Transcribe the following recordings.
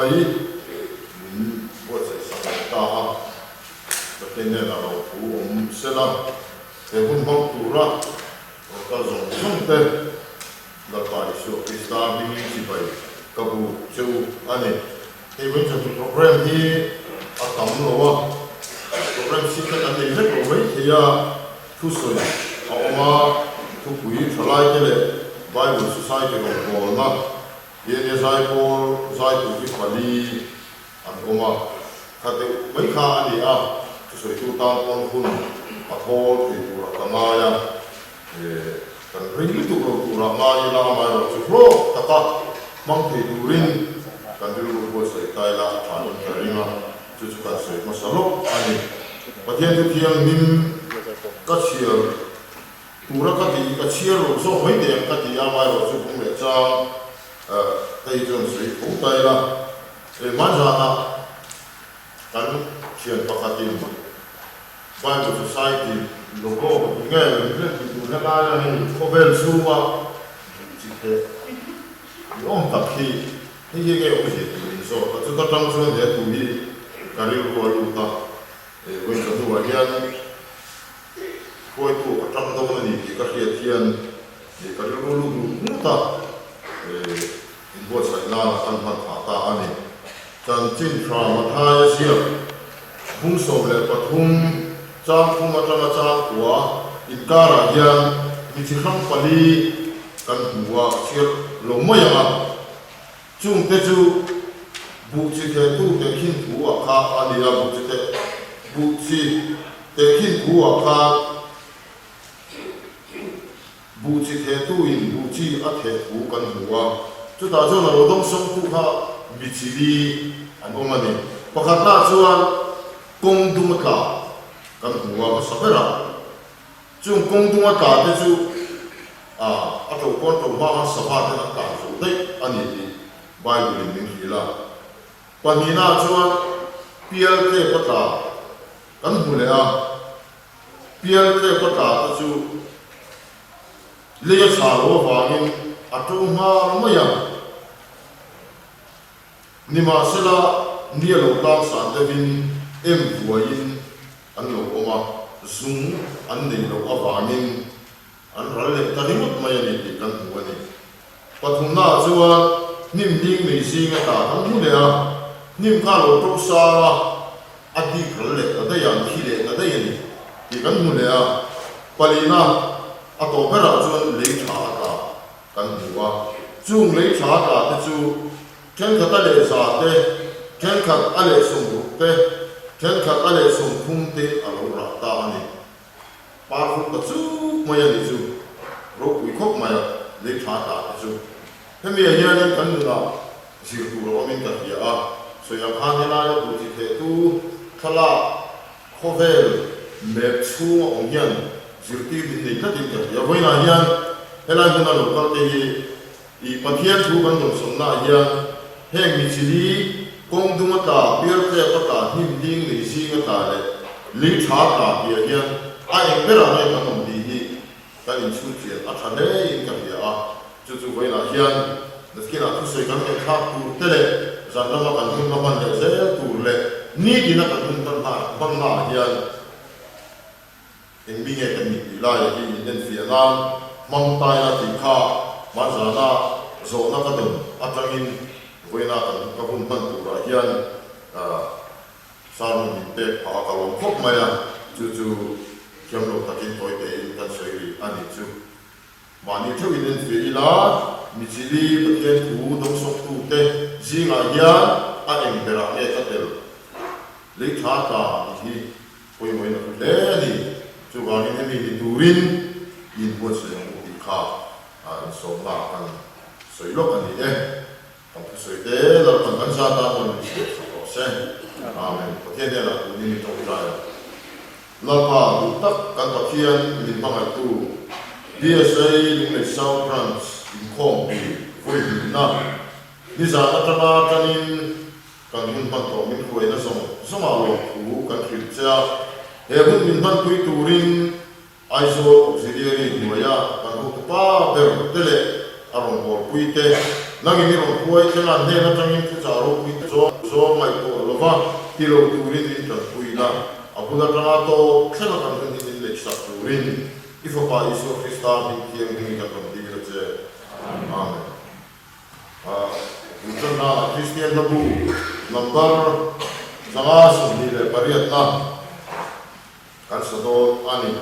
mai min buatsaih sak leh ta a, Pathian hnenah lo thu awm sela, he hun hmang tura rawn kal zawng zawng te Lalpa Isua Krista hmingin chibai ka buk che u a ni. Hei vawiin program hi a tam lo a, program chhit te kan nei vek lo mai thei a, thusawi a awm a, thupui thalaite leh Bible Society rawngbawlna DNA zaipawl zaitu hi pali an awm a, kha deuh mai kha a ni a, thusawitu tan pawn hun a thawl thei turah ka ngai a, kan ring lutuk lo turah ngai ila amaherawhchu hlawk taka hmang thei turin kan rilru buatsaih ta ila a tha in ka ring a, chu chu kan sawi hmasa lawk a ni. Pathian thu thianghlim ka chhiar tura ka tih ka chhiar lo zawk mai teh ang ka ti a, amaherawhchu bung leh chang te hi chuan sawi tho ta ila, hmanzanah kan thian pakhatin Bible Society logo ka tih nge min hriat tih tur helaia hei khawvel chhunga chi theh ni awm tak hi hei hi nge awmzia tih min zawt a, chuta tang chuan he thu hi ka rilru a lut a, vawiin ka hnuah hian hruaitu a tang dawn a ni tih ka hriat hian ka rilru lut ngut ngut a. Inbuatsaih nan a kan hman phah ta a ni. Chanchin tha Mathaia ziak bung 13 chang thum atanga chang kua inkarah hian mi chi hrang pali kan hmu a, a chhiar lo mai ang a. Chungte chu buh chi thehtu tehkhin thu ah kha a ni a, buh chi theh buh chi tehkhin thu ah khan Buh chi thehtuin buh chi a theh thu kan hmu a, chutah chuan a lo dawngsawngtu kha mi chili an awm a ni. Pakhatnaah chuan kawng dum a tla kan hmu a hmasa ber a, chung kawng dum a tla te chu a a ṭo pawn ṭo hma khan sava ten an tlan zo daih a ni tih Bible in min hrilh a. Pahnihnaah chuan pial tlep a tla kan hmu leh a. Pial tlep a tla te chu lei a chhah loh avangin a to nghal mai a. Nimahsela, ni a lo tlang san deuhin em vuaiin an lo awm a, zung an nei loh avangin an ral leh ta ringawt mai a ni tih kan hmu a ni. Pathumnaah chuan hnim hling nei zing a tla kan hmu leh a, hnim kha a lo to sang a, a dik ral leh ta daih a, an thi leh ta daih a ni tih kan hmu leh a. Palina a tawh berah chuan lei tha a tla kan hmu a, chung lei tha a tla te chu thenkhat a leh za te, thenkhat a leh 60 te, thenkhat a leh 30 te a lo rah ta a ni. Par hun ta chuk mai a nih chu, ropui khawp mai a, lei tha tla te chu. Hemi ah hianin kan nunah zir tur a awmin ka hria a, sawi ang khan helaia buh chi thehtu thlalak khawvel map chhung a awm hian zirtir min nei tlatin ka hria. Vawiinah hian helai hmuna lo kal te hi i Pathian thu kan dawnsawmnaah hian heng mi chili kawng dum a tla, pial tlep a tla, hnim ding nei zing a tla leh lei tha tla tihah hian a eng berah nge kan awm tih hi kan inchhut chian a tha hlein ka hria a. Chu chu vawiinah hian nakinah thusawi kan ngaihthlak tur te leh zan lama kan hun la hman leh zel tur leh nitina kan hun hmannaah hian Eng mi nge kan nih tih laia hi min enfiah nan hmang taila tih kha hmanzana zawhna ka dawn atangin vawiina kan ka hun hman turah hian sermon min pek phah a ka lawm khawp mai a, chu chu thiam lo takin tawi tein kan sawi rih a nih chu. Mahni theuhin enfiah ila, mi chili Pathian thu dawngsawktute zingah hian a eng berah nge ka tel? Lei tha tla tih hi pawimawhin a hlu hle a ni. Chuvangin hemi ni turin i inbuatsaih ang u tih kha insawmna kan sawi lawk a ni e. Kan thusawi te Lalpan kan zat a rawn inchhiar sak rawh se. Amen. Pathian hnenah tunin i tawngtai ang. Lalpa duh tak kan Pathian min hmangaihtu BSA Lunglei South Branch inkhawmpui vawi hlutna nizan atanga tanin Kan hun hman tawh min hruaina zawng zawngah lawmthu kan hrilh che a, he hun min hmanpui turin Aizawl Auxiliary hnuaia kan hotu pa ber te leh a rawngbawlpui te Nangin i rawn huai thleng a, an hnen atangin thuchah ropui zawng zawng ngaihtuah lova ti lo turin min tanpui la, a bul atanga tawp thlenga kan hun hi min neihsak turin i Fapa Isua Krista hming thianghlim i kan rawn dil a che. Amen. Bul-tanna Kristian hlabu number 528 na kan sa dawn a ni.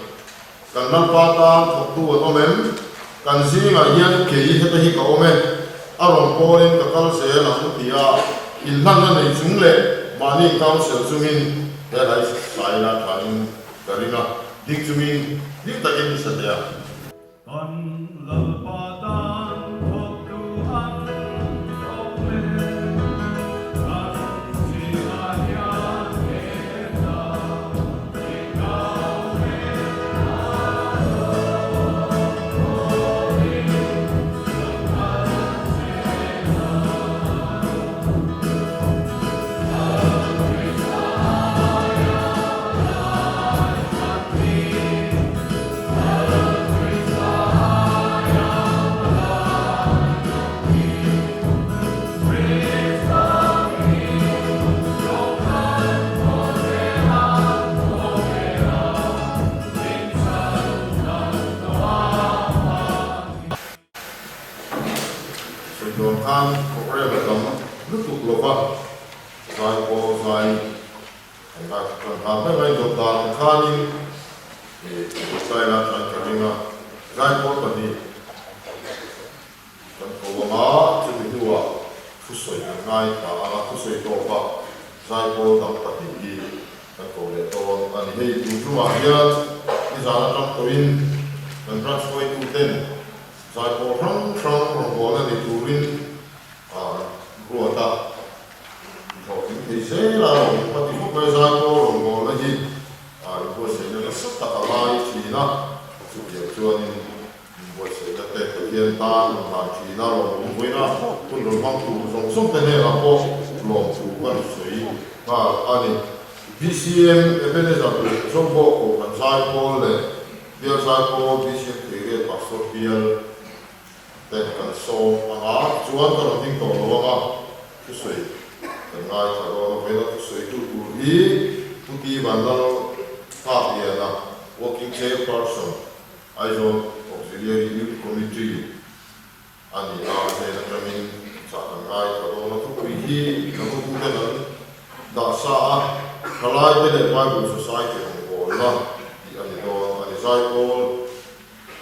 Kan Lalpa tan thawktu an awm em? Kan zingah hian kei heta hi ka awm e, a rawn pawlin ka kal zel ang tia inhlanna nei chung leh mahni counsel chungin he hlai saila thain ka ring a, ding chungin ding takin i sa teh a. Kan Lalpa tan thawktu an awm e, kan zingah hian heta i kau e a rawn pawhin lo kal zel ang. Lal Krista aia lai khat hi. Sawi dawn khan programme a tam lutuk lova zai pawh zai Kan hah mai mai dawt dan ang khanin Israel a tlan ka ring a, zaipawl pahnih kan ko ang a, chumi hnuah thusawi kan ngaithla ang a, thusawi tawpah zaipawl dang pahnih hi kan ko leh dawn a ni. Hei tun tumah hian nizan atang tawhin kan branch hruaituten zaipawl hrang hrang rawngbawlna nei turin an ruat a. Hlawhtling thei zel a, rawn upa ti khawp mai Zaipawl rawngbawlna hi inbuatsaihna nasa tak a ngai thin a, chutiang chuanin inbuatsaihna te Pathian tan rawn hlan thin a, rawn awm vawiina hun rawn hmang tur zawng zawng te hnenah pawh lawmthu kan sawi nghal a ni. BCM Ebenezer leh Zobawk Kohhran Zaipawl leh Bial Zaipawl BCM Theiriat Pastor Bial te kan sawm ang a, chuan ka rawn ding tawh lo ang a, thusawi kan ngaithla dawn a, vawiina thusawi tu tur hi Pu Ti Vanlal Nghakliana, Working Chairperson, Aizawl Auxiliary Youth Committee a ni a, a hnen atangin chah kan ngaithla dawn a, thupui hi kan hotuten an dah sa a, Thalaite leh Bible Society rawngbawlna tih a ni dawn a ni. Zaipawl.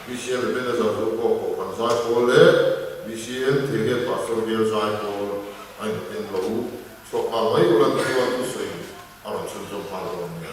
BCM Ebenezer Zobawk Kohhran Zaipawl leh BCM Thiriat Pastor Bial Zaipawl a inawtin lo chhuak nghal mai ula tichuan thusawi a rawn chhunzawm nghal dawn a ni.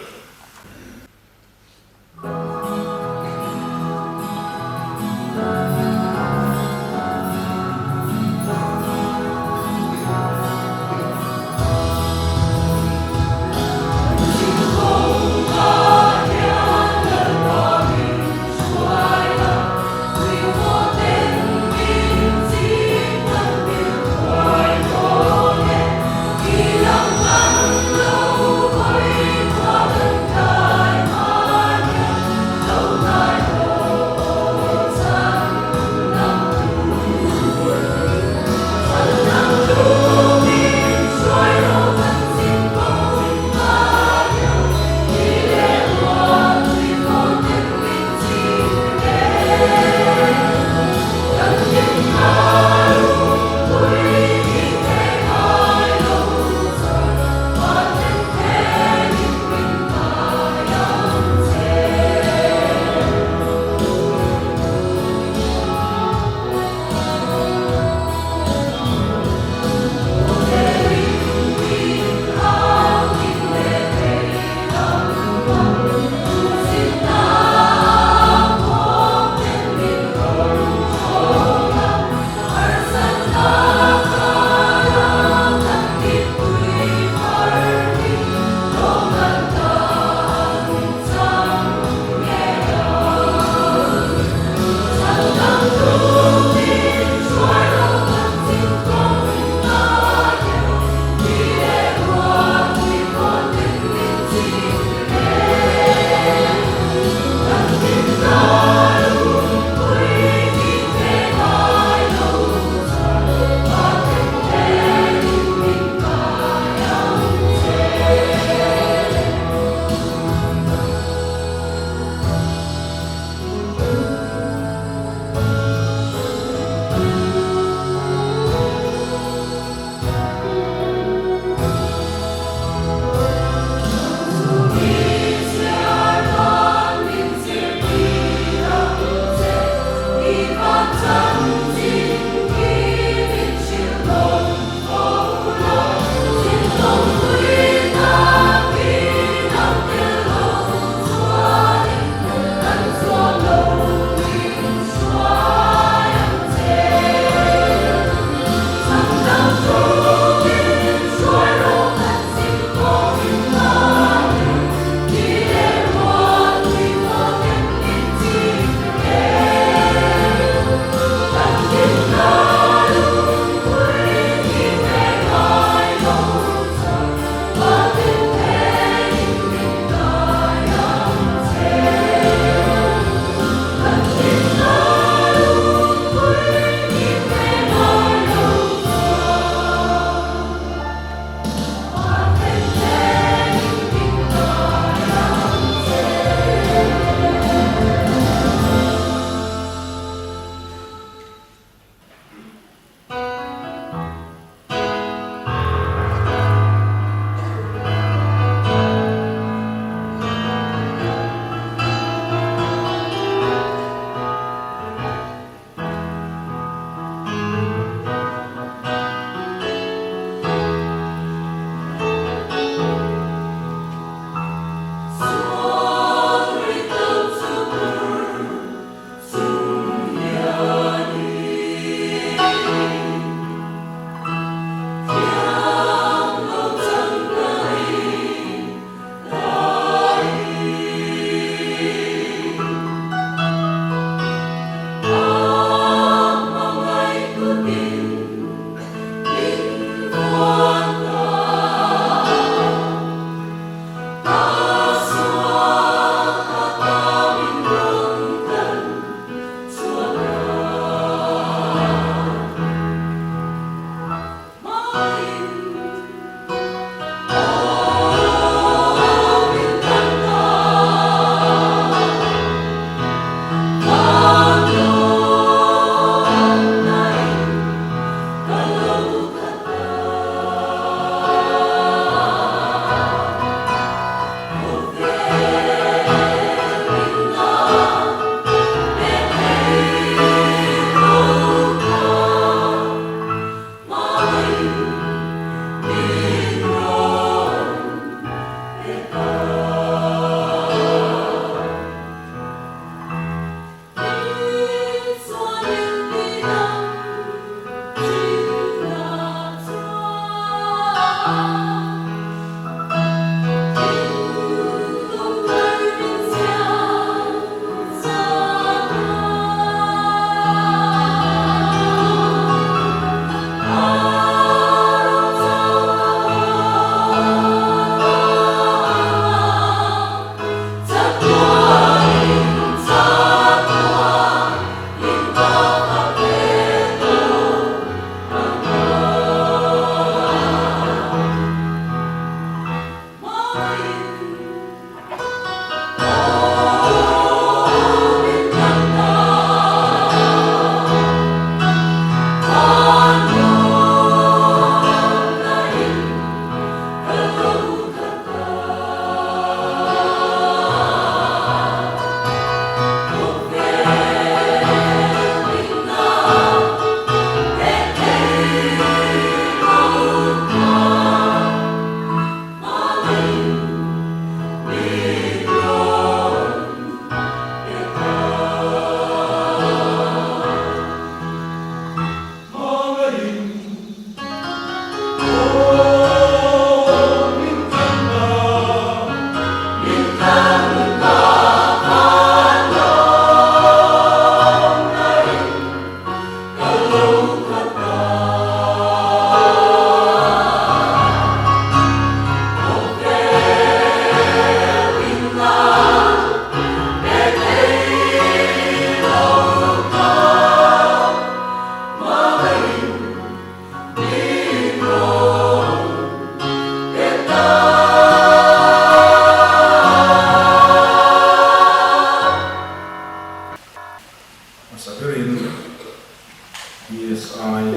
BSI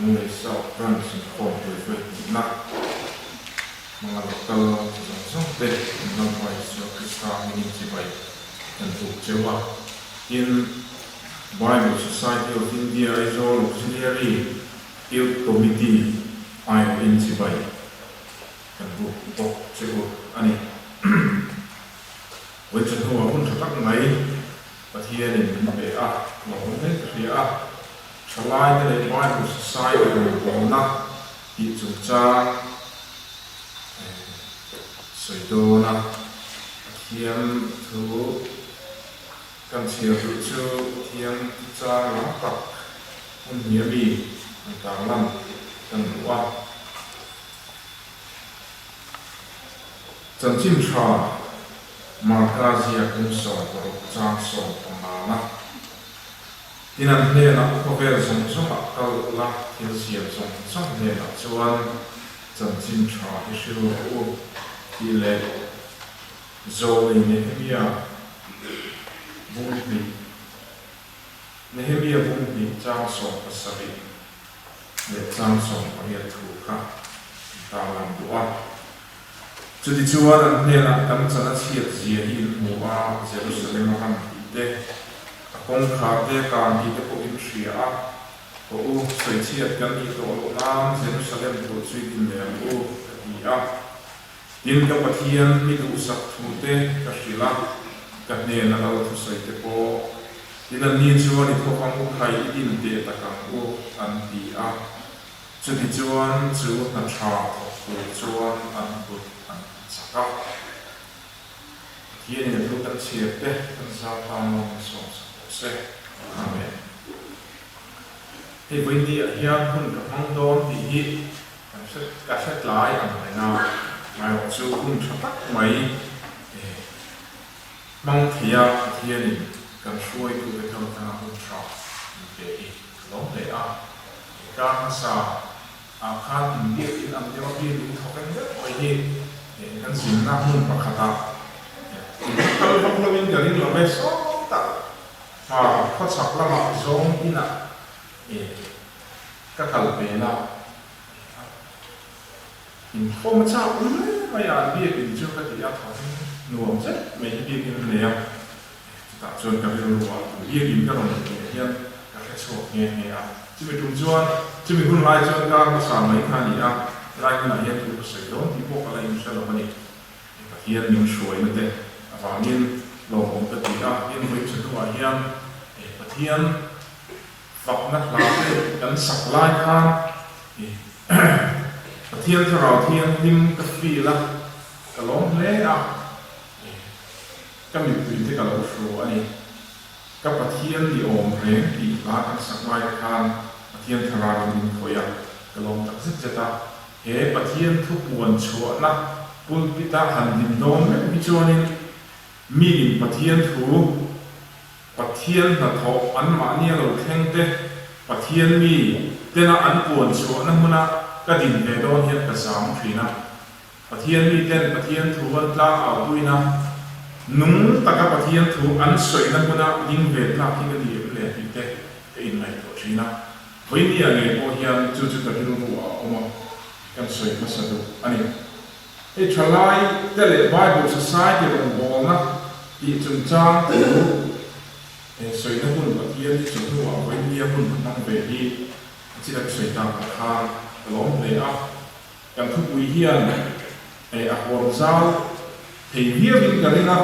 Lunglei South Branch inkhawmpui vawi hnihna hmanga lo kal zawng zawng te an Lalpa Isua Krista hmingin chibai kan tuk cheu a. Tin, Bible Society of India Aizawl Auxiliary Youth Committee aiawhin chibai kan buk bawk che u a ni. Vawicha hnuah hun tha tak mai Pathianin min pe a, lawm hle ka hria a, thalaite leh Bible Society rawngbawlna tih chungchang sawi dawn a, Pathian thu kan chhiar duh chu Pathian chang lam tak hmun hnih ami an tarlan kan duh a. Chanchin tha Marka ziak kum 16 chang 15 na. Tin an hnenah khawvel zawng zawngah kal ula thil siam zawng zawng hnenah chuan chanchin tha hi hril rawh u tih leh Zawlei Nehemia bung hnih Nehemia bung hnih chang 17 leh chang 18 thu kha an tarlang duh a. Chutichuan an hnenah kan chan a chhiat zia hi in hmu a, Jerusalem a ram tih te, a kawngkhar te a kang tih te pawh in hria a, Haw u, sawichhiat kan nih tawh loh nan Jerusalem tur chu i din leh ang u, ka ti a. Tin, ka Pathian mi duhsak thu te ka hrilh a, ka hnena lo thusawi te pawh. Tin, anni chuan i thawk ang u khai i din teh tak ang u, an ti a. Chutichuan chu hna tha thawk tur chuan an kut an chak a. Pathianin a thu kan chhiar te kan zar tan lawm in sawm sak tawh se. Amen. Hei vawiin ah hian hun ka hmang dawn tih hi kan hre ka hre tlai ang reng a, ngaiawh chu hun tha tak mai hmang thei a Pathianin kan hruaitute kaltanga hun tha min pe hi ka lawm hle a. Kar hmasa ah khan inbiak in ang deuh a biak in thawk eng deuh mai hi kan zinna hmun pakhat ah kal vak lo in ka ring lo ve sawtah hmar khawchhak lamah zawng inah ka kal vel a inkhawm a chak hle mai a an biak in chu ka ti a thawk nuam zet mai hi biak in a nei a. Chutah chuan ka rilru ah biakin ka rawn hmuh leh hian ka hre chhuak nghe nghe a. Chumi tum chuan, chumi hun lai chuan kar hmasa mai kha a ni a, helai hmunah hian thu ka sawi dawn tih pawh ka la inhre lo a ni. Pathian min hruaina te avangin lawmawm ka ti a, tin vawi chu hnuah hian Pathian fakna hla te kan sak lai khan Pathian thlarau thianghlim ka feel a, ka lawm hle a. Ka mittui te ka lo hru a ni. Ka Pathian ni awm reng tih hla kan sak lai khan Pathian thlarau in min khawih a, ka lawm tak zet zet a. He Pathian thu puan chhuahna pulpit a han din dawn meuh hi chuanin miin Pathian thu, Pathian hnathawh anmahni a lo thleng te, Pathian mi tena an puan chhuahna hmuna ka din ve dawn hian ka zam thin a. Pathian miten Pathian thu an tlang au tuina, nung taka Pathian thu an sawina hmuna ding ve tlak hi ka ni em le tih te ka inngaihtuah thin a. Vawinia ngei pawh hian chu chu ka rilru ah a awm a, kan sawi hmasa duh a ni. Hei thalai te leh Bible Society rawngbawlna tih chungchang thu sawina hun Pathian hi chawhnuah vawinia hun a hmang ve hi a china ka sawi tak ang khan ka lawm hle a. Kan thupui hian a huam zau thei viauin ka ring a,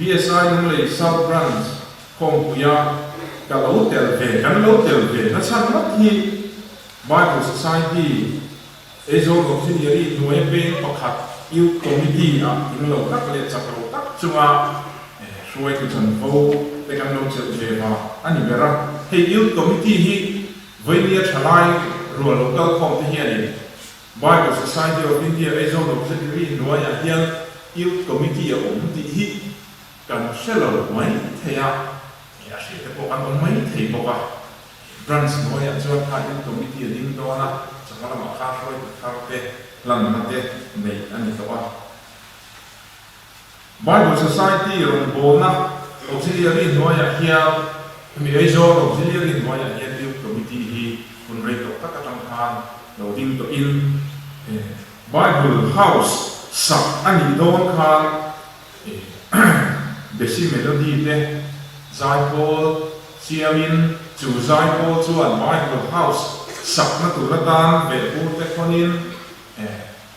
BSI Lunglei South Branch khawmpuia ka lo tel ve, kan lo tel ve nachhan ngawt hi Bible Society Aizawl Auxiliary hnuaia peng pakhat Youth Committee ah tling lo tak leh chak lo tak chunga hruaitu chanvo te kan lo chelh ve vang a ni ber a. Hei Youth Committee hi Vawinia thalai rual lo kal khawm te hianin Bible Society of India Aizawl Auxiliary hnuaiah hian Youth Committee a awm tih hi kan hre lo mai thei a, a hria te pawh kan awm mai thei bawk a. Branch hnuaiah chuan kha Youth Committee a ding dawn a, chawhma lamah kha hruaitu thar te hlanna te neih a ni tawh a. Bible Society rawngbawlna Auxiliary hnuaiah hian. Hemi Aizawl Auxiliary hnuaiah hian Youth Committee hi hun rei tawh tak atang khan lo ding tawhin Bible House sak a nih dawn khan Besi Melody te zaipawl siamin chu zaipawl chuan Bible House sakna tur atan vehbur te khawnin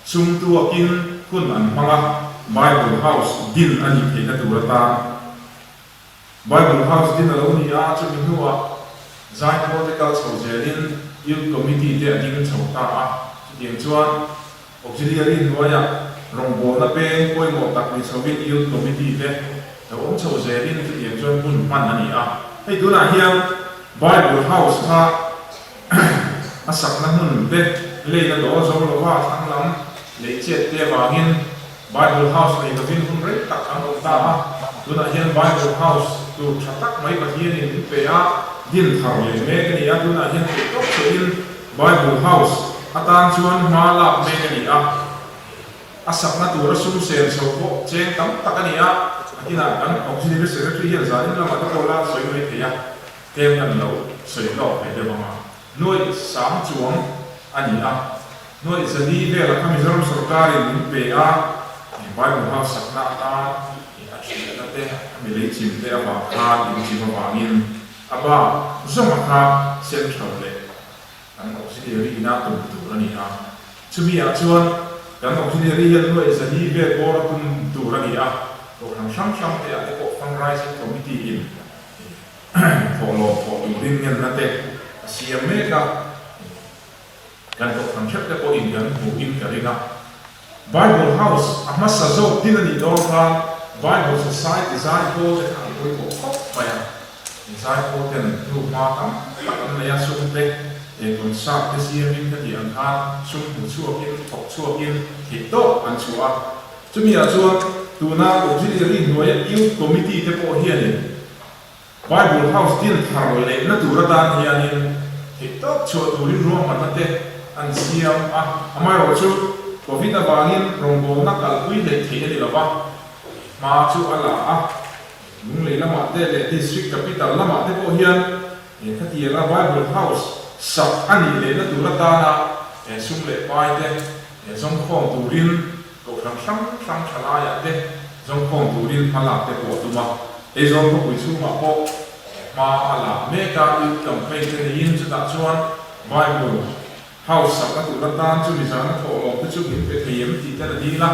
sum tuakin hun an hmang a, Bible House din a nih theihna tur atan. Bible House din a lo ni a, chumi hnuah Zaipawl te kal chho zelin Youth Committee te a ding chho ta a. Chutiang chuan Auxiliary hnuaiah rawngbawlna peng pawimawh tak ni chhovin Youth Committee te lo awm chho zelin chutiang chuan hun hman a ni a. Hei tunah hian Bible House kha a sakna hmun te leina dawl zo lova thlang lam lei chet te avangin Bible House nei lovin hun rei tak an awm ta a, tunah hian Bible House tur tha tak mai Pathianin min pe a, din thar leh mek a ni a, tunah hian theih tawp chauhin Bible House atan chuan hma lak mek a ni a, a sakna tura sum sen chho pawh cheng tam tak a ni a, a kinah kan Auxiliary Secretary hian zanin lamah te pawh la sawi mai thei a, tlem kan lo sawi hlawk ve deuh ang a, nuaih sang chuang a ni a. Nuaih zali velah kha Mizoram sorkarin min pe a, Bible House sakna atan a thiahna te, a mi lei chim te avang khan in chim avangin a bak zawnga kha Central leh kan Auxiliary ina tum tur a ni a. Chumi ah chuan kan Auxiliary hian nuaih zali vel bawr a tum tur a ni a, Kohhran hrang hrang te ah te pawh Fundraising Committee in thawhlawm thawh turin ngenna te a siam mek a. Kan kohhran hrep te pawhin kan hmuhin ka ring a. Bible House a hmasa zawk din a nih dawn khan Bible Society zaipawl te kha an pawimawh khawp mai a. Zaipawl ten hnu hma tam tak an nei a, sum te, concert te siamin heti ang khan sum hmu chhuakin, thawk chhuakin theih tawk an chhuah a. Chumi ah chuan tuna Auxiliary hnuaia Youth Committee te pawh hianin Bible House din thar lehna tur atan hianin theihtawp chhuah turin ruahmanna te an siam a, amaherawhchu Covid avangin rawngbawlna kalpui hleih theih a ni lova, hma chu a la a, Lunglei lamah te leh District Capital lamah te pawh hian khatianga Bible House sak a nih lehna tur atana sum leh pai te zawngkhawm turin Kohhran hrang hrang thalaiah te zawngkhawm turin hma lak te pawh a tum a, Aizawl khawpui chhungah pawh hma a la mek a, Youth Campaign te neiin chutah chuan Bible House sakna tur atan chu mizana thawhlawm te chu min pe thei em tih ten a dil a,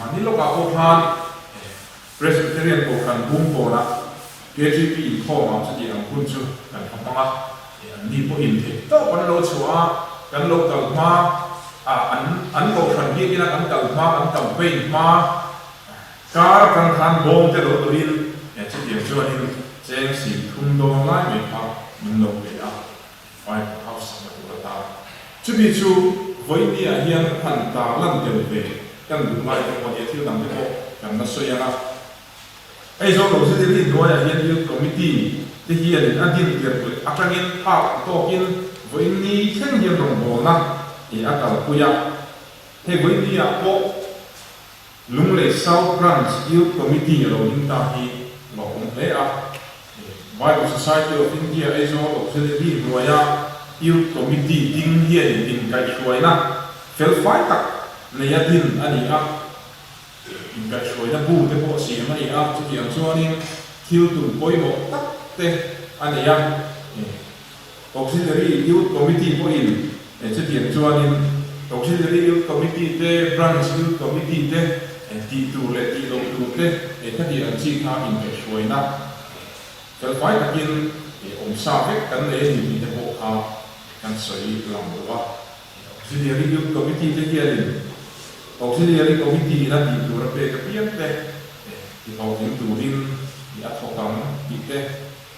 mahni lawkah pawh khan Presbyterian Kohhran bung pawnah KGP inkhawmah chuti ang hun chu kan ha hmang a, an ni pawhin theih tawp an lo chhuah a, kan lo kal hma a, an an Kohhran biakina kan kal hma, kan campaign hma kar atang khan bawm te lo dawhin chutiang chuanin cheng sim thum dawn lai mai kha min lo pe a. Bible House sakna tur atan. Chumi chu vawinia hian han tar lan tel ve kan duh lai te pawh nia thil dang te pawh kan la sawi ang a. Aizawl Auxiliary hnuaiah hian Youth Committee te hianin a din tirh leh atangin phak ang tawkin vawiin ni thleng hian rawngbawlna a kalpui a. Hei vawiin ni-ah pawh Lunglei South Branch Youth Committee a lo ding ta hi lawmawm hle a. Bible Society of India Aizawl Auxiliary hnuaia Youth Committee ding hianin inkaihhruaina felfai tak neia din a ni a. Inkaihhruaina bu te pawh siam a ni a, chutiang chuanin thil tum pawimawh tak te a nei a. Auxiliary Youth Committee pawhin chutiang chuanin Auxiliary Youth Committee te, Branch Youth Committee te tih tur leh tih loh tur te khati ang chi kha inkaihhruaina felfai takin awmsa vek kan nei a ni tih te pawh kha kan sawi lang duh a. Auxiliary Youth Committee te hianin Auxiliary Committee ina tih tur a pek apiang te tihlawhtling turin a thawk ang tih te,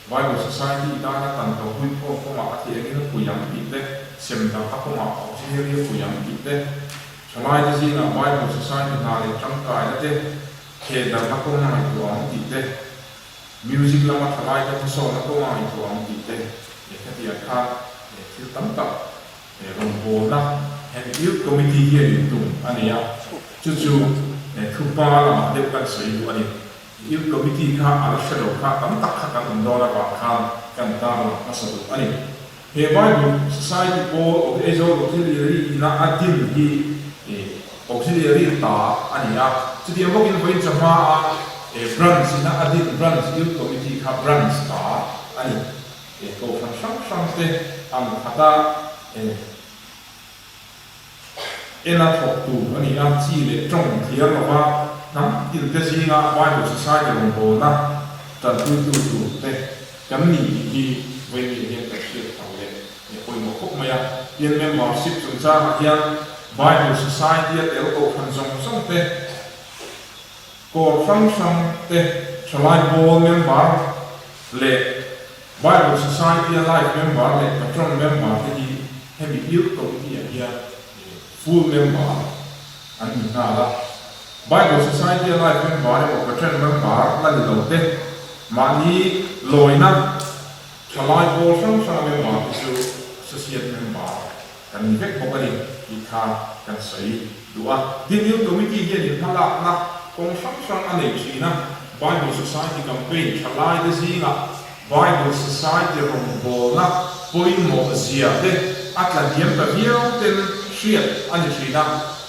Bible Society tana tangka huikhawm kawngah a thei angin a pui ang tih te, sem dangka kawngah auxiliary a pui ang tih te, thalaite zingah Bible Society hna leh tangkaina te theh darhna kawng a ngaihtuah ang tih te, music lama thalaite hmasawnna kawng a ngaihtuah ang tih te, khatiang khan thil tam tak rawngbawlna hemi Youth Committee hianin tum a nei a, chu chu thupa lamah deuh kan sawi duh a ni. Youth Committee kha a la hre lo kha tam tak kha kan awm dawn avang khan. kan tarlang hmasa duh a ni. He Bible Society pawl Aizawl Auxiliary ina a din hi Auxiliary ta a ni a, chutiang bawkin vawiin chawhma a Branch ina a din Branch Youth Committee kha Branch ta a ni. Kohhran hrang hrang te ang khata Ena thawk tur a ni a, chi leh tawng thiar lova hnam tin te zinga Bible Society rawngbawlna tanpuitu tur te kan ni tih hi vawiin hian kan hriat thar leh a pawimawh khawp mai a. Tin, membership chungchangah hian Bible Society a tel kohhran zawng zawng te, Kawr hrang hrang te, Thalai Pawl member leh Bible Society a Life member leh Patron member te hi hemi Youth Committee ah hian full member an ni nghal a. Bible Society a Life member emaw Patron member la ni lo te mahni lawina Thalai Pawl hrang hrang a member te chu Associate member Kan ni vek bawk a ni tih kha kan sawi duh a. Din Youth Committee hianin hmalakna kawng hrang hrang a nei thin a, Bible Society campaign tha laite zingah Bible Society rawngbawlna pawimawh zia te a tla hniam ta viau ten hriat a ni thin a.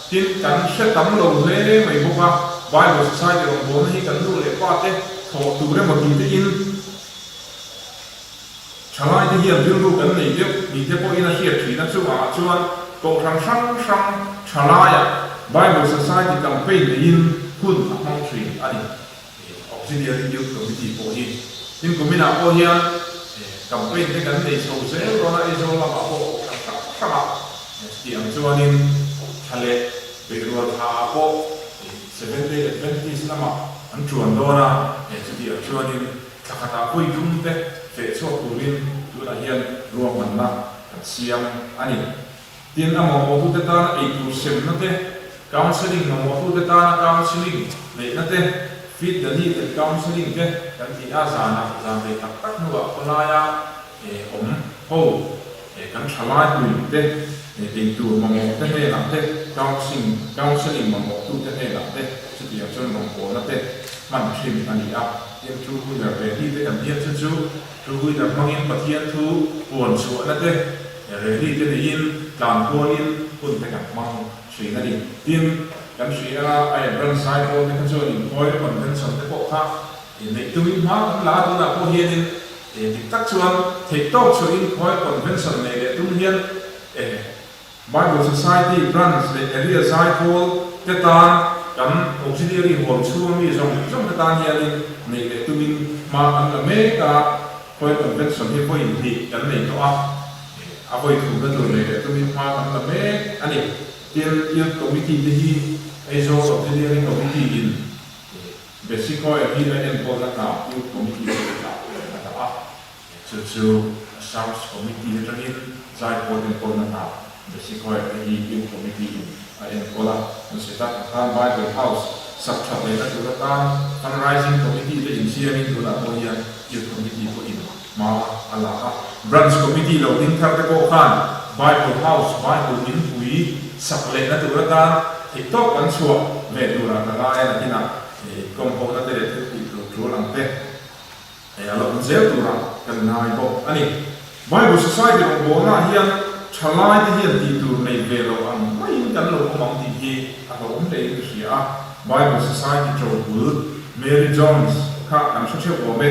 Tin, kan hre tam lo hle mai bawk a, Bible Society rawngbawlna hi kan nu leh pa te thawh tur emaw tih te in, Thalaite hian rilru kan nei deuh ni te pawhin a hriat thin a, chungah chuan kohhran hrang hrang thalaiah Bible Society campaign neiin hun a hmang thin a ni. Auxiliary Youth Committee pawh hi tin kuminah pawh hian campaign te kan nei chho zel dawn a, Aizawl lamah pawh kohhran hrang hrangah chutiang chuanin thla leh beirual thlaah pawh Seventh Day Adventist lamah an tuan dawn a, chutiang chuanin Thla khatah vawi thum te feh chhuak turin tunah hian ruahmanna kan siam a ni. Tin, a mamawhtute tana eitur semna te, counselling mamawhtute tana counselling neihna te, feed the need and counselling te kan ti a, zanah zan rei tak tak hnuah khawlaia awm ho kan thalai pui te, eitur mamawhte hnenah te, counselling counselling mamawhtute hnenah te chutiang chuan rawngbawlna te hman thin a ni a. Tin, Two Wheeler rally te kan hian chu chu Two Wheeler hmangin Pathian thu puan chhuahna te rally te neiin tlan kualin hun te kan hmang thin a ni. Tin, kan hria a, a Branch Zaipawl te kha chuan inkhawia convention te pawh kha neih tumin hma kan la a, tunah pawh hianin dik tak chuan theihtawp chhuahin khawi convention nei leh tum hian Bible Society Branch leh Area Zaipawl te tan kan Auxiliary huam chhunga mi zawng zawng te tan hianin neih leh tumin hma kan la mek a, khawi convention hi vawi hnih kan nei tawh a, a vawi thumna tur neih leh tumin hma kan la mek a ni. Tin, Youth Committee te hi Aizawl Auxiliary Committee in Basic Choir hi a enkawlna hna Youth Committee te kutah a dah a. Chu chu South Committee atangin Zaipawl enkawlna hna Basic Choir te hi Youth Committee in a enkawl a. Kan sawi tak ang khan Bible House sak that lehna tur atan Fundraising Committee te insiamin tunah pawh hian Youth Committee pawhin hma a la a. Branch Committee lo ding thar te pawh khan Bible House, Bible inpui sak lehna tur atan theihtawp kan chhuah ve turah ka ngai a, nakinah kawmhawhna te leh thil tih tur tul ang te. Hei a la awm zel tura kan ngai bawk a ni. Bible Society rawngbawlnaah hian thalaite hian tih tur nei ve lo ang maiin kan lo awm ang tih hi a hlauhawm hlein ka hria a. Bible Society ṭobul Mary Jones kha kan hre theuh awm e.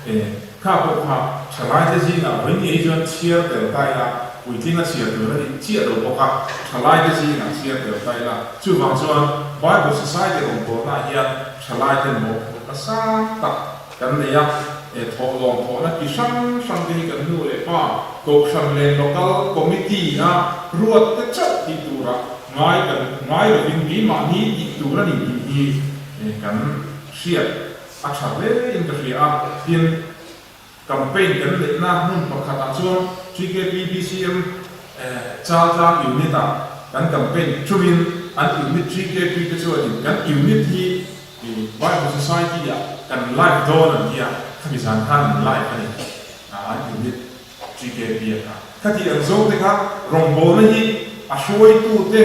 E, kha pawh kha thalaite zingah vawi ngei chuan chhiar tel ta ila, puitlinga chhiar tur a ni chiah lo bawk a, thalaite zingah chhiar tel ta ila. Chuvang chuan Bible Society rawngbawlnaah hian thalaite mawhphurhna sang tak Kan nei a, he thawhlawm thawhna ki hrang hrang te hi kan nu leh pa, Kohhran leh Local Committee a ruat te chauh tih turah ngai kan ngai lovin keimahni tih tur a ni tih hi kan hriat a tha hle in ka hria a. Tin, campaign kan neihna hmun pakhatah chuan TKP BCM Chaltlang Unit ah kan campaign thumin an Unit TKP te chuanin kan Unit hi I Bible Society ah kan live dawn an tia, khami zan khan an live a ni, an unit TKP a kha. Khati an zo te kha rawngbawlna hi a hruaitu te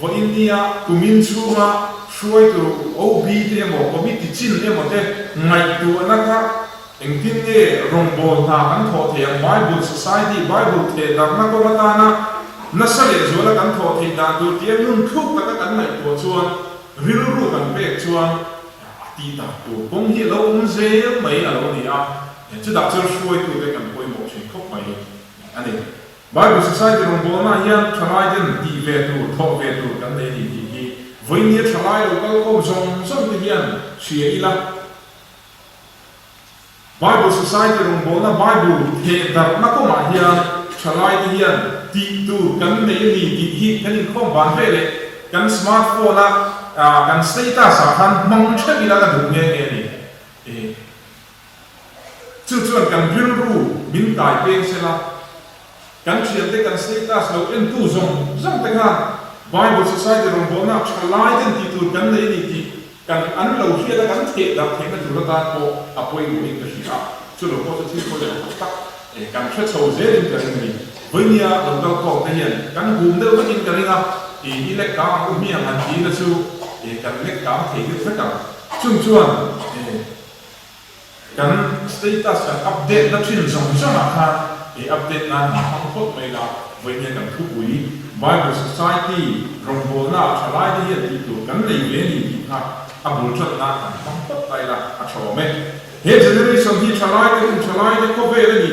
vawiin nia kumin chhunga hruaitu OB te emaw committee chin emaw te ngaihtuahna kha. Engtin nge rawngbâwl hna kan thawh theih ang? Bible Society, Bible theh darhna kawng atana nasa lehzuala kan thawh theih dan tur tia nun thluk taka kan ngaihtuah chuan, rilru kan pek chuan a tih dan tur kawng hi a lo awm zel mai a lo ni a. Chutah chuan hruaitute kan pawimawh thin khawp mai a ni. Bible Society rawngbâwlnaah hian thalaiten tih ve tur, thawh ve tur kan nei a ni tih hi vawinia thalai lo kal khawm zawng zawng te hian hria ila. Bible Society rawngbawlna Bible theh darhna kawngah hian thalaite hian tih tur kan nei a ni tih hi kan inkhawm ban ve leh kan smart phone a kan status ah khan hmang theuh ila ka duh nghe nghe a ni. Chu chuan kan rilru min kai peng sela. Kan thiante kan status lo entu zawng zawng te khan Bible Society rawngbawlnak tha lai ten tih tur kan nei a ni tih kan an lo hriat a kan theh darh theihna tur atan pawh a pawimawhin ka hria a, chu lo pawh chu thil pawimawh tak tak kan hre chho zelin ka ring a ni. Vawinia lo kal khawm te hian kan hum deuh vekin ka ring a, i i lek kang ang u hmiang han tihna chu kan lek kang thei deuh vek ang. Chung chuan Kan status kan update na thin zawng zawng ah khan i update nan han hmang phawt mai la, vawinia kan thupui Bible Society rawngbawlna ah tha lai te hian tih tur kan nei ve a ni tih kha a bul tan nan han hmang phawt mai la a tha awm e. He generation hi tha lai te hun tha lai te khawvel a ni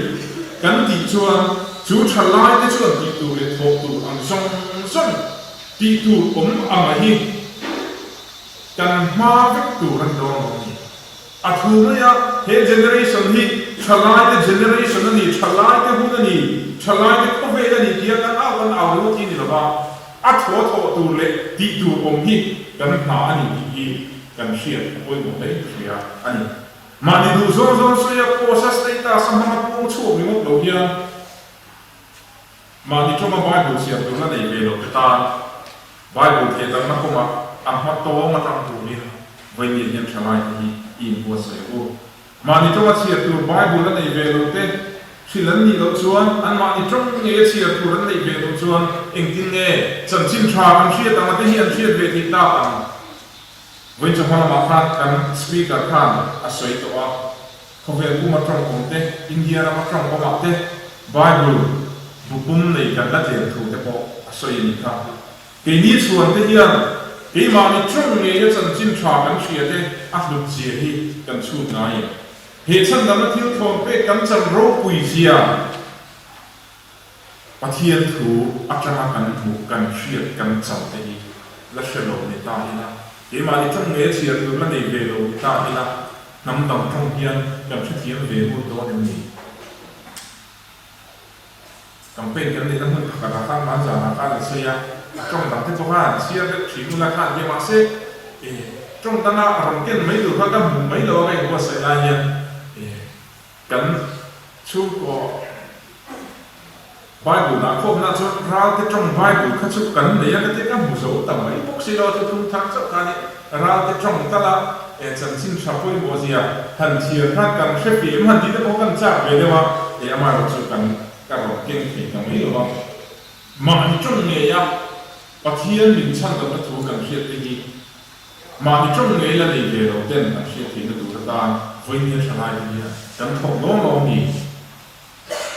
kan tih chuan chu tha lai te chuan tih tur leh thawh tur ang zawng zawng tih tur awm ang a hi kan hma vek tur a ni dawn lo a ni. A thu mai a, he generation hi thalaite generation a ni, thalaite hun a ni, thalaite khawvel a ni tia kan au kan au ringawt hi a ni lo va, a thaw thawh tur leh tih tur awm hi kan hna a ni tih hi kan hriat a pawimawh hle ka hria a ni. Mahni duh zawng zawng sawi a post a status a hmang a puang chhuak ringawt lo hian Mahni tawnga Bible chhiar tur la nei ve lo te tan Bible thehdarhna kawngah a hma tawng atang turin vawinia hian thalai te hi i inbuatsaih ang u. Mahni tawnga chhiar tur Bible la nei ve lo te hrilh an nih loh chuan anmahni tawng ngeia chhiar tur an neih ve loh chuan engtin nge chanchin tha kan hriat ang a te hi an hriat ve theih tak ang. Vawiin chawhma lamah khan kan Speaker khan a sawi tawh a. Khawvel puma tawng awm te, India rama tawng awmah te Bible bu pum nei kan la tlem thu te pawh a sawi a nih kha. Keini chhuan te hian keimahni tawng ngeia chanchin tha kan hria te a hlut zia hi kan chhut ngai em? He chhandamna thil thawn pek kan chan ropui zia Pathian thu atanga kan hmuh, kan hriat, kan chau te hi la hre lo ni ta ila, keimahni tawng nge chhiar tur la nei ve lo ni ta ila, hnam dang tawng hian kan hrethiam ve ngut dawn em ni? Campaign kan neihna hmun pakhatah khan hmanzanah khan an sawi a, a tawng dang te pawh khan chhiar deuh thin ula khan tia mahse e tawng danga rawn ken mai tur kha ka hmuh mai lo a ka inbuatsaih lai hian e Kan chhungkaw Bible dah khawmna chuan Ralte tawng Bible kha chu kan nei a, ka tia ka hmu zo ta mai bawk si lo a, thuthlung thar chauh kha ni Ralte tawng tal a e chanchin tha pawimawh zia han thlir khan kan hre fim han tih te pawh kan chak ve deuh a, e amaherawh chu kan ka rawn keng thei ta mai lo a. Mahni tawng ngei a Pathian min chhandamna thu kan hriat te hi Mahni tawng ngei la nei ve lo ten an hriat theihna tur atan vawinia tha lai te hian kan thawk lawng lawng ni.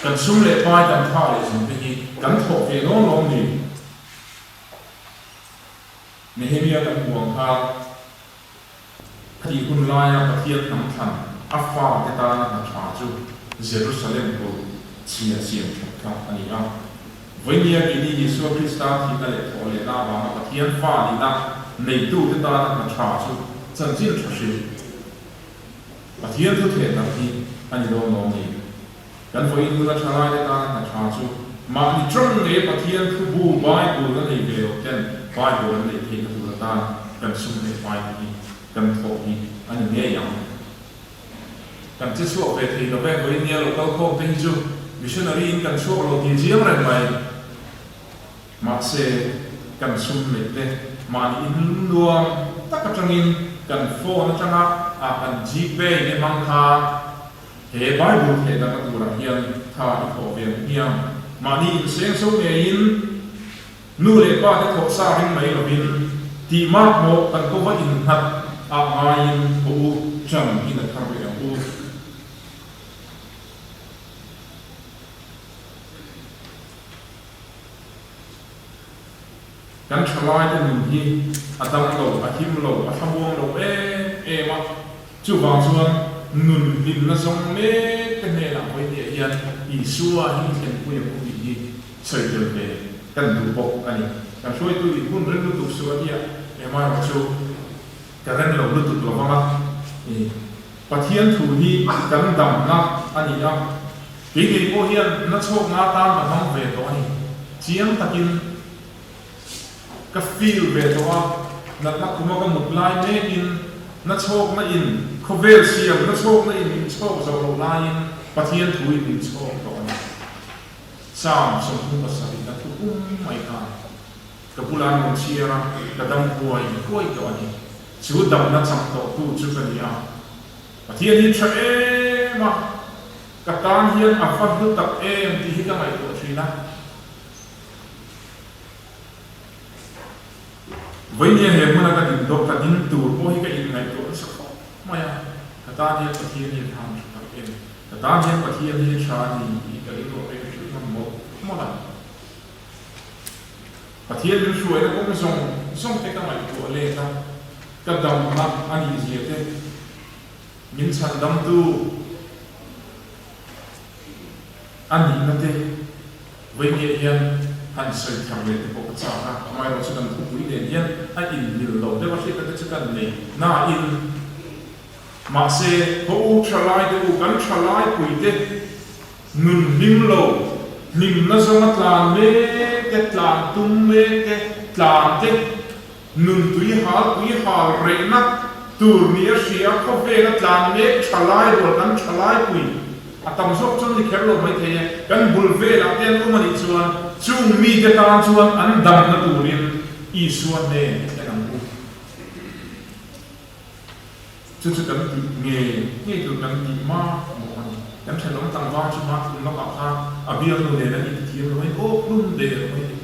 Kan sum leh pai kan tha leh zung te hi kan thawk ve lawng lawng ni. Nehemia kan hmu ang khan khatih hun laia Pathian hnam thlan a fa te tana hna tha chu Jerusalem kulh chhia siam that kha a ni a. Vawinia keini Isua Krista thihna leh thawhlehna avanga Pathian fa nihna neitute tana hna tha chu chanchin tha hrilh Pathian thu theh tak hi a ni dawn lawm ni? Kan vawiin huna tha laite tana hna tha chu mahni tawng ngei Pathian thu bu Bible a nei ve loh ten Bible an neih theihna tur atan kan sum leh pai te hi kan thawh hi a ni ngei ang. Kan che chhuak ve thei lo ve, vawinia lo kal khawm te hi chu missionary in kan chhuak lo tih chiang reng mai. Mahse, kan sum neih te mahni in nuam tak atangin kan phone atanga a kan Gpay te hmang khan he Bible theh dangna turah hian tha i thawh ve ang hmiang. Mahni insengso ngeiin Nu leh pa te thawh sa ring mai lovin tih mak maw kan kova innghat ah ngaiin haw u ṭan in a thar rih ang u. Kan thalaite nun hi a dam lo, a him lo, a thlamuang lo em em a. Chuvang chuan nun hlimna zawng mek te hnenah vawihniah hian Isua hi thlenpui a phu tih hi sawi tel ve kan duh bawk a ni. Kan hruaitu in hun reng lutuk suh a nia, emaherawh chu ka reng lo lutuk lo vang a ni. Pathian thu hi kan damna a ni a, kei ngei pawh hian na chhawkna atan ka hmang ve tawh a ni. Chiang takin. Ka feel ve tawh a, natna khuma ka mut lai mekin na chhawkna in khawvel siam na chhawkna in min chhawk zawh loh laiin Pathian thu in min chhawk tawh a ni. Psalm 37 a thu pum mai khan ka bula an rawn chhiar a, ka dam huai huai tawh a ni. Chu damna chang tawhtu chu ka ni a. Pathian hi tha em a, ka tan hian a va hlu tak em tih hi ka ngaihtuah thin a. Vawinia he hmuna ka din dawk ka ding tur pawh hi ka inngaihtuah nasa khawp mai a, ka tan hian Pathian hi a tha tha tak em? Ka tan hian Pathian hi a tha a ni tih ka rilru a pek hrilh ngam mawlh mawlh a. Pathian min hruaina kawng zawng zawng te ka ngaihtuah let a, ka damna a nih zia te, min chhandamtu, A nihna te vawinia hian han sawi thar leh te pawh ka chak a, amaherawh chu kan thupui nen hian a inmil lo deuh a hriatna te chu kan nei nain mahse haw u thalai te u kan thalai pui te nun hlim lo hlimna zawnga tlan mek te tlan tum mek te tlan te Nun tui hal tui hal rehna tur ni a hria khawvela tlan mek thalai rual kan thalai pui a tam zawk chuan ni kher lo mai thei e. Kan bul velah te an awm a nih chuan chung mite tan chuan an damna turin Isua hnen i thleng ang u. Chu chu kan tih ngei ngei tur kan tih mak mawh a ni. Kan thenawm tlangval chu hma thum lakah khan a bialnu nen an inthiam lo mai awk hlum der mai a ni.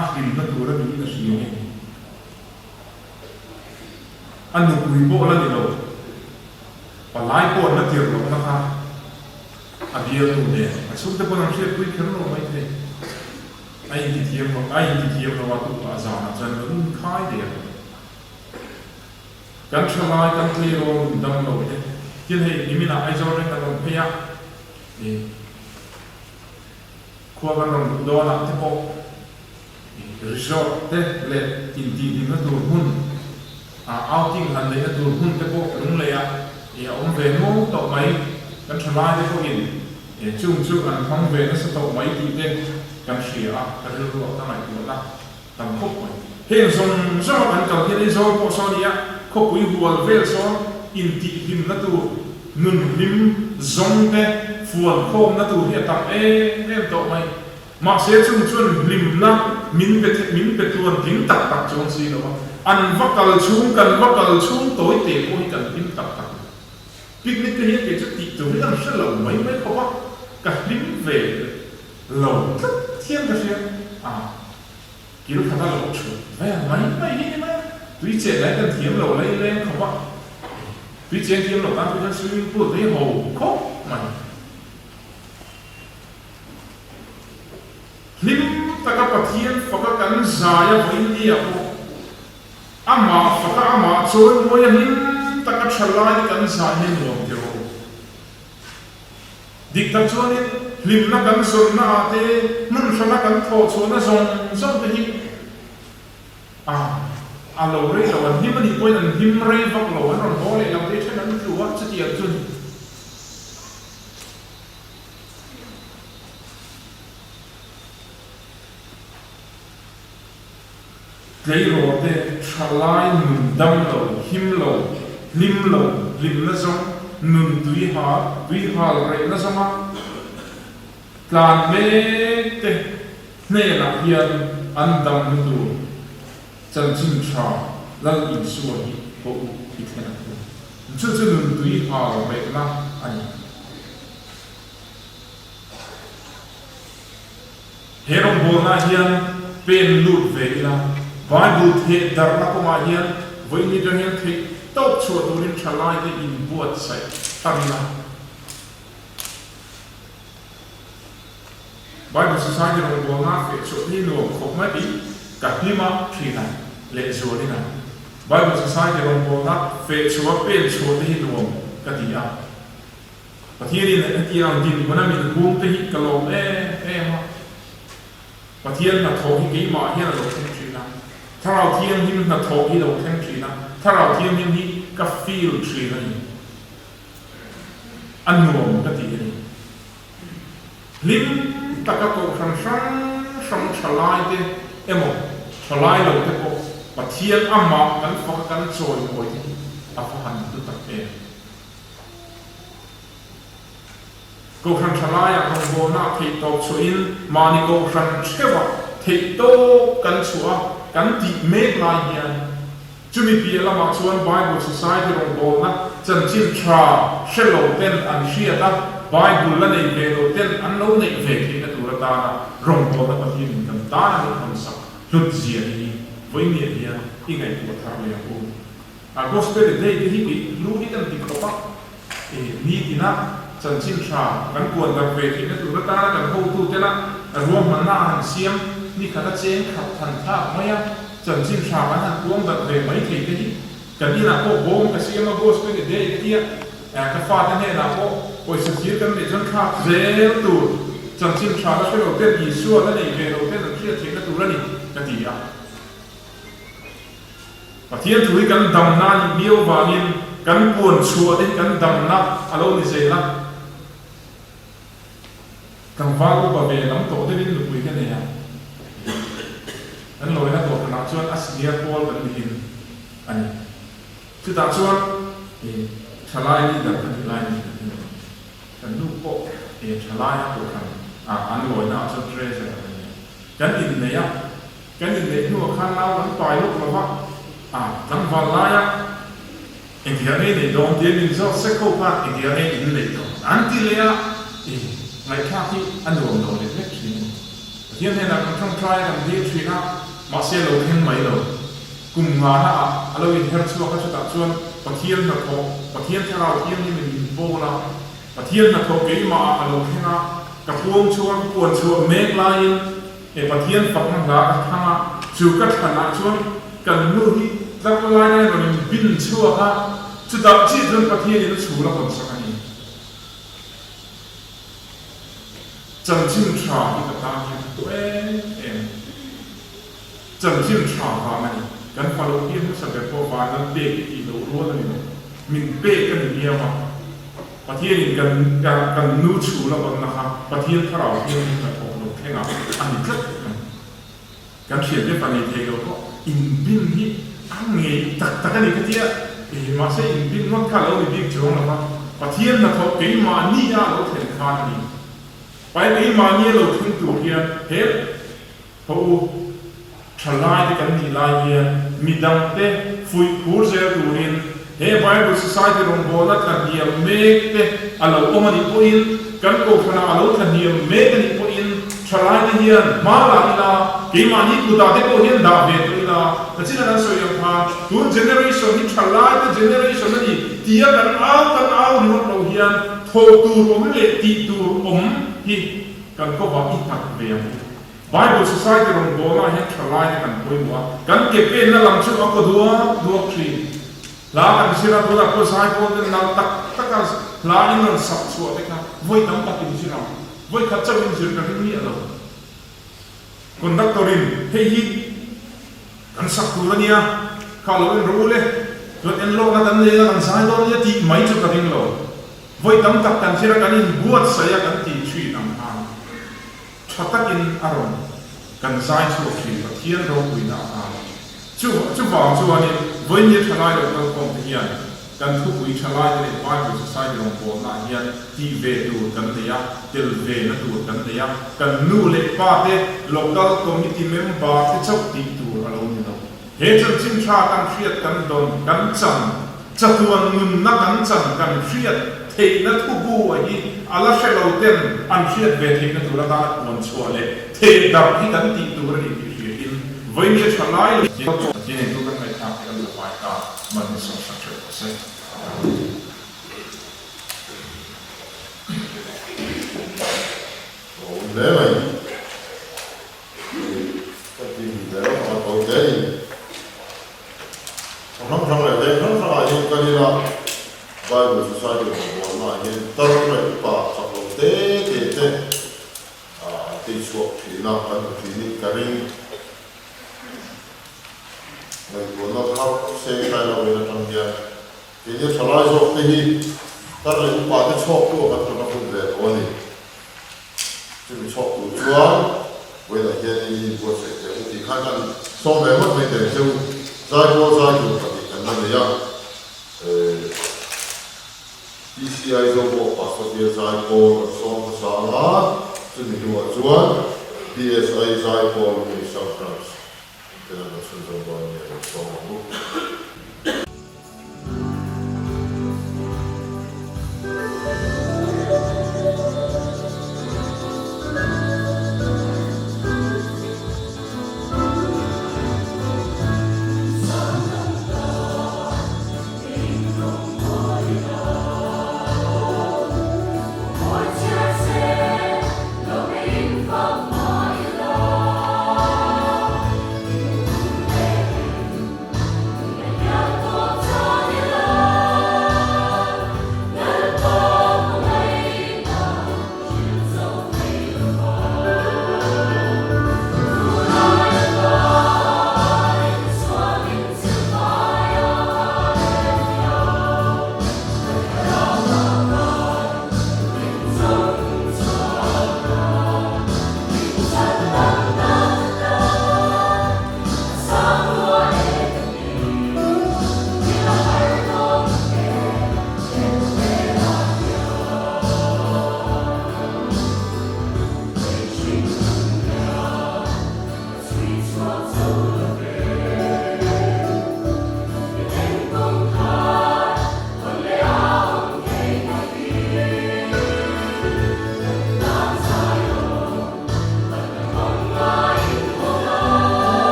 A hlimna tur a niin a hria nge? A nupui pawh la ni lo, palai pawh an la tir lohna kha a bialnu nen a chhungte pawn an hriatpui kher lo mai thei. A intithiam lo, a intithiam lo a tukah zanah chuan lo inkhai der. Kan thalai, kan tleirawl nun dam lo te, thil hei niminah Aizawl reng kan rawn phei a, Khua kan rawn luh dawnah te pawh resort te leh intihhlimna tur hmun, outing han neihna tur hmun te pawh Lungleiah a awm ve nual tawh mai. Kan thalai te pawhin chung chu an hmang ve nasa tawh mai tih te kan hria a, ka rilruah ka ngaihtuahna tam khawp mai. Heng zawng zawnga kan kal hian Aizawl pawh saw nia, khawpui hual vel sawn intihhlimna tur, nun hlim zawng te fuan khawmna tur hi a tam em em tawh mai. Mahse chung chuan hlimna min pe min pe tluan tling tak tak chuang si lo a, an va kal chhung kan va kal chhung tawi te pawh hi kan hlim tak tak lo. Picnic te hian kei chu tih tur hi kan hre lo mai mai khawp a, ka hlim ve lo tlat hian ka hria a. Kil khata lo thut vel mai mai hi ni mai a, tui chen lai kan thiam lo lei leng khawp a, tui chen thiam lo tan pawh hian swimming pool te hi ho khawp mai. Hlim taka Pathian faka kan zai a vawiin ni ah pawh amah faka amah chawimawi a hlim taka tha lai te kan zai hi nuam ti rawh u. Dik tak chuanin hlimna kan zawnna ah te, hmun hrana kan thawh chhuahna zawng zawng te hi a a lo rei lo, an hlim a nih pawhin an hlim rei vak lo, an rawn haw leh lo te then an tlu a, chutiang chu a ni. Tleirawl te thalai nun dam lo, him lo, hlim lo, hlimna zawng, nun tui hal, tui hal rehna zawnga tlan mek te hnenah hian an damna tur chanchin tha Lal Isua hi pawh u i thlen ang u. Chu chu nun tui hal rehna a ni. He rawngbawlnaah hian pen lut ve ila, Bible theh darhna kawngah hian vawiin atang hian theih tawp chhuah turin thalaite inbuatsaih thar ila. Bible Society rawngbawlna feh chhuah hi nuam khawp mai tih ka hlim a thin a, lehzualin a Bible Society rawngbawlna feh chhuah a pen chhuah te hi nuam ka ti a. Pathianin hetiang dinhmuna min hung te hi ka lawm em em a. Pathian hnathawh hi keimah hian a lo thleng thin a, Thlarau Thianghlim hnathawh hi lo thleng thin a, Thlarau Thianghlim hi ka feel thin a ni. A nuam ka ti a ni. Hlim taka kohhran hrang hrang thalai te emaw thalai lo te pawh Pathian amah kan fak a kan chawimawi te hi a va han hlu tak em. Kohhran thalaiah rawngbawlna theihtawp chhuahin mahni kohhran theuhah theihtawp kan chhuah a, kan tih mek lai hian chumi piah lamah chuan Bible Society rawngbawlna chanchin tha hre lo ten an hriat a, Bible la nei ve lo ten an lo neih ve theihna tur atana rawngbawlna Pathianin kan tan a min hawnsak hlut zia hi vawinia hian i ngaihtuah thar leh ang u. A Gospel day te hi kei lu hi kan ti khawp a, e nitina chanchin tha kan puan darh ve theihna tur atana kan hotu tena ruahmanna a han siam ni khat a cheng khat than thlak mai a, chanchin tha kan han puang darh ve mai thei te hi kan inah pawh bawm ka siam a Gospel day ka tia ka fate hnenah pawh pawisa thir kan neih chuan thlak zel tur chanchin tha la hre lo ten Isua la nei ve lo ten an hriat theihna tur a ni ka ti a. Pathian thu hi kan damna a nih miau vangin kan puan chhuah te hi kan damna a lo ni zel a. Tlangval upa ve lam tawh deuhin nupui ka nei a, kan lawina kohhranah chuan a senior pawl kan nihin a ni. Chutah chuan thalai leader ka nih lai ni kan ni. Kan nu pawh thalai a kohhran an lawina ah chuan treasurer a ni a. Kan inneih a. Kan inneih hnuah khan nau kan pai lawk lo va, a tlangval laia engtiang nge neih dawn tia min zawt sek ho khan engtiang nge in neih dawn an ti leh a, i ngaihthlak hi a nuam lo lek lek thin a ni. Pathian hnenah kan ṭawngṭai a kan dil thin a, mahse a lo thleng mai lo. Kum ngana ah a lo inher chhuak a, chutah chuan Pathian hnathawh, Pathian Thlarau Thianghlimin min pawl a, Pathian hnathawh keimah ah a lo thleng a, ka puang chhuak a, ka puan chhuah mek laiin, He Pathian fakna hla ka thlang a, chu ka thlanah chuan kan nu hi tlar lai lai rawn in bin chhuak a, chutah chiah chuan Pathianin a chhul a hawn sak a ni. Chanchin tha hi ka tan hian a hmu em em. Chanchin tha vang a ni. Kan falo pian hmasa ber pawh van an pek i tih loh rual a ni lo. Min pek a ni miau a. Pathianin kan kan nu chhul a hawnna kha Pathian thlarau hian hnathawk lo thlengah a ni tlat mai. Kan thiante fa nei thei lo pawh inbin hi a ngei tak tak a ni ka tia, mahse inbin ngawt kha a lo ni bik chuang lo va, Pathian hnathawk keimahni a lo thlen khan a ni. Pai keimahni a lo thleng tur hian he Haw u, thalai te kan nih lai hian midangte fuih phur zel turin he Bible Society rawngbawlna tlahniam mek te a lo awm a nih pawhin, kan kohhranah a lo tlahniam mek a nih pawhin thalai te hian hma la ila, keimahni kutah te pawh hian dah ve tawh ila, nachin a kan sawi ang khan tun generation hi thalai te generation a ni tia kan au kan au ringawt lo hian thawh tur awm leh tih tur awm hi kan kawvah i nghat ve ang u. Bible Society rawngbawlnaah hian thalai te kan pawimawh a, kan ke penna lam chu a kaw duak duak thin. Hla kan zir a, tunah pawh zaipawl ten nal tak taka hla in rawn sak chhuah te kha vawi tam tak in zir ang, vawi khat chauh in zir ka ring miah lo. Conductor in hei hi kan sak tur a nia, kha lo en rawh u le, chuan en lawkna kan nei a, kan zai dawn nia tih mai chu ka ring lo. Vawi tam tak kan zir a, kan inbuatsaih a kan ti thin ang khan. Tha takin a rawn kan zai chhuak thin Pathian ropuina a khan. Chu chuvang chuanin vawinia thalai lo kalkhawm te hian kan thupui thalaite leh Bible Society rawngbawlna ah hian tih ve tur kan nei a, tel ve na tur kan nei a, kan nu leh pa te local committee member te chauh tih tur a lo ni lo. He chanchin tha kan hriat kan dawn kan chan Chatuan nunna kan chan kan hriat theihna thubu a hi a la hre lo ten an hriat ve theihna tur atana puan chhuah leh theh darh hi kan tih tur a ni tih hriatin vawinia tha lai lo Pathian in tu kan ngaihthlak te kan la vai ta man hi sawm sak hreuh rawh se. Ka awm hle mai. hian tar leh upa chak lo te te te an tei chhuak thin a, kan hmu thinin ka ring. Ngaihtuahna thar seng tlai lo in atang hian keini thalai zawk te hi tar leh upa te chhuak tu a kan tana hun ve tawh a ni. Chumi chhuak tur chuan vawiinah hian in inbuatsaih teh u tih khan kan sawm ve ngawt mai teh cheu. Zaipawl zai tur pahnih kan la nei a, PCI Zobawk Pastor Bial Zaipawl kan sawm hmasa ang a, chumi hnuah chuan PSI Zaipawl Lunglei South Branch tena kan chhunzawm dawn a ni a lo sawm ang u.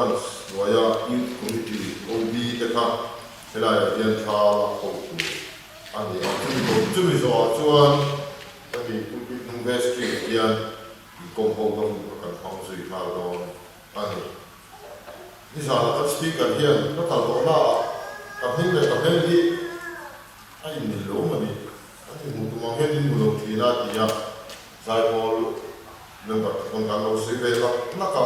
Branch hnuaia Youth Committee, OB, te kha helaiah hian thla lak ho tur a ni a. Chumi zawh chumi zawhah chuan hemi pulpit hnung vestry-ah hian inkawm ho na hun kha kan hmang zui nghal dawn a ni. Nizanah kan Speaker hian ka kal tawhnaah ka hming leh ka hmel hi a inmil lo a ni. An inhmuh tum ang hian min hmu lo thin a ti a, Zaipawl member te pawn kan lo sawi ve lak lak a,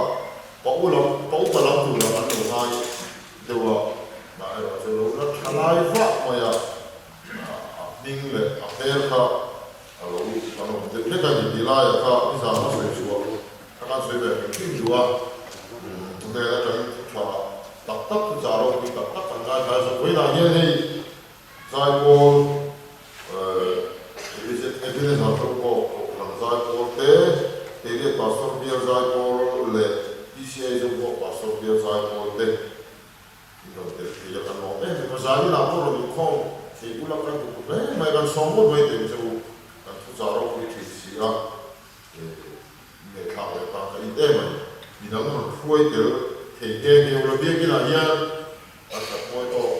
pa u lam, pa upa lam tur lam an lo ngai deuh a, mah erawh chu lo la tha lai vah mai a, a hming leh a hmel kha a lo kan awm deuh hlek a ni tih laiah kha nizan a sawi chhuah kha kan sawi ve hrim hrim duh a, thu hmel atangin thu tha tak tak thu chah ropui tak tak kan ngaithla a, vawiinah hian hei Zaipawl Ebenezer Tawkawk Kohhran Zaipawl te, Keiriat Pastor Bial Zaipawl leh PCI Zobawk Pastor Bial Zaipawl te in rawn tel thei a, kan lawm em em a. Zaninah pawh rawn inkhawm thei ula kan duh hle mai, kan sawm ngawt mai teh che u, kan thuchah ropui thin si a, ngaihthlak leh tan ka it em a ni. Midang rawn hruai tel thei nghe nghe ula biakinah hian a that mawi tawk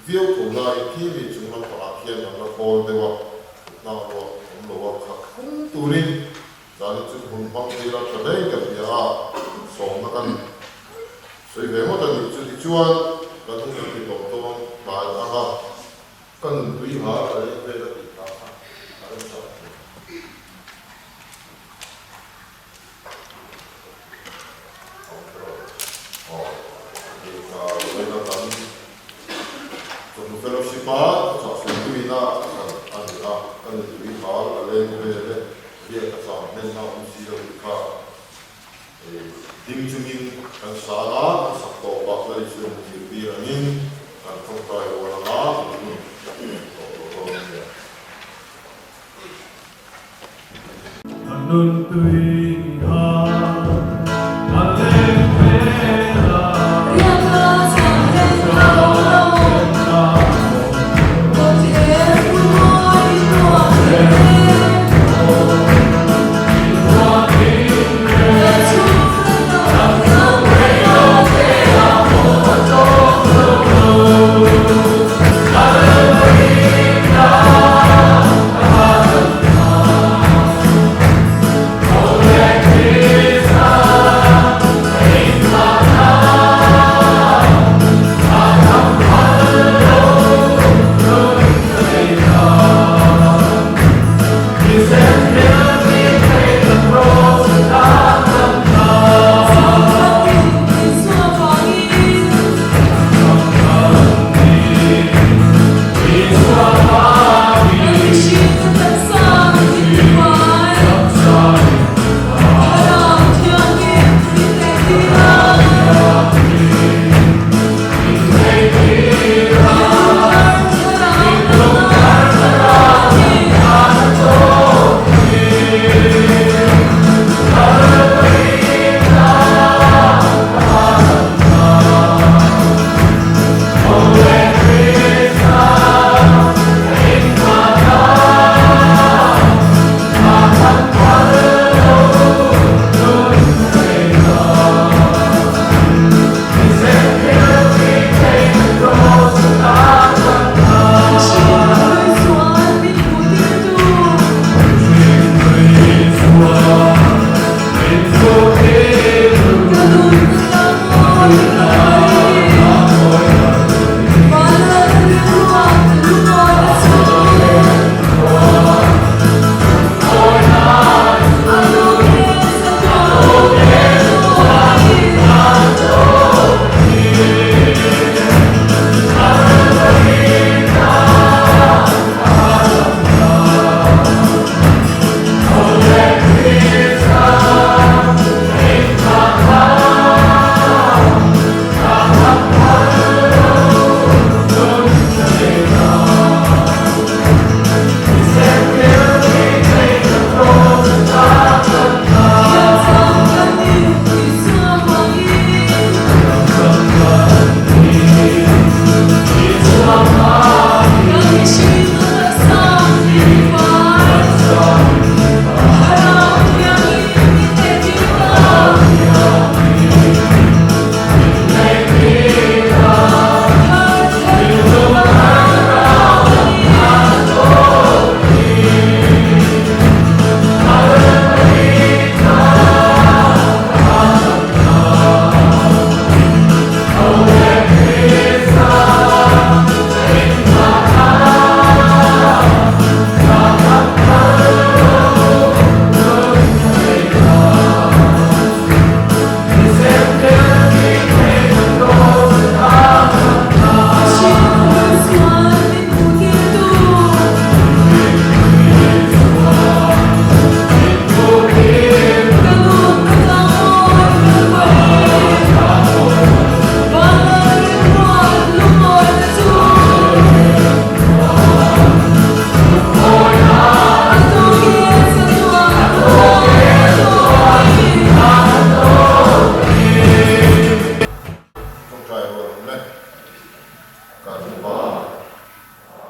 Viau tho laiin khi mi chung lampangah khian an la khawl deuh a, thutna ruak awm lo a khat phung turin zanin chu hun hmang thei la tha hle ka hria a, sawmna kan sawi ve ngawt a nih chu. Tichuan kan hun kan ti tawp dawn tlai ang a, ka nunpui hal a leng vel a tih kha a remchang thei. Chawhnu fellowship a thuchah sawipuina a thlan a ni a, ka nupui hal a leng vel e, riak a chang hlen a awm si lo tih kha ding chungin kan san a, kan sak tawp a, Lali chuan zirtir angin kan tawngtai rual anga kan hun tawh tawh dawn a nia. Ka nuntui hal.